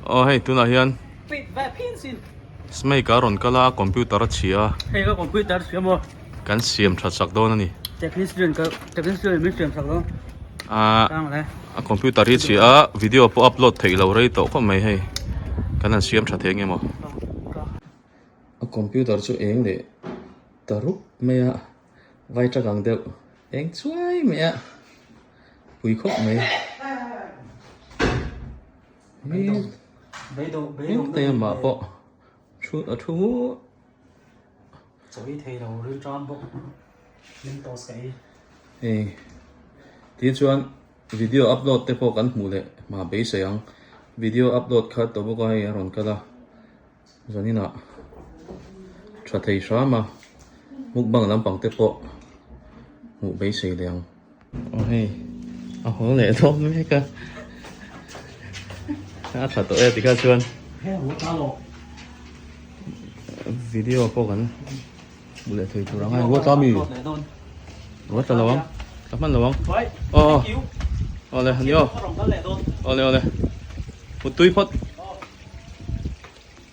Aw hei tunah hian Smake a rawn kal a computer a chhia a. Hei ka computer chhia maw? Kan siam that sak dawn a ni. Technician ka technician min siam sak dawn. A a computer hi chhia a video pawh upload theih lo rei tawh khawp mai hei. Kan han siam tha thei nge maw? A computer chu eng leh ta rup mai a vai tak ang deuh eng chuai mai a pui khawp mai. Hei amah pawh thu a thu hei ti chuan video upload te pawh kan hmuh leh hma beisei ang video upload kha tawh bawk a hei a rawn kal a zaninah tha thei hram a mukbang lampang te pawh hmuh beisei leh ang. Aw hei a haw leh dawn mek a a tha tawh e tikha chuan video pawh kan hmu leh thei tur ang a ruat a mi ruat ta lo ang ka hman lo ang aw aw le ani aw awle awle mutui phawt.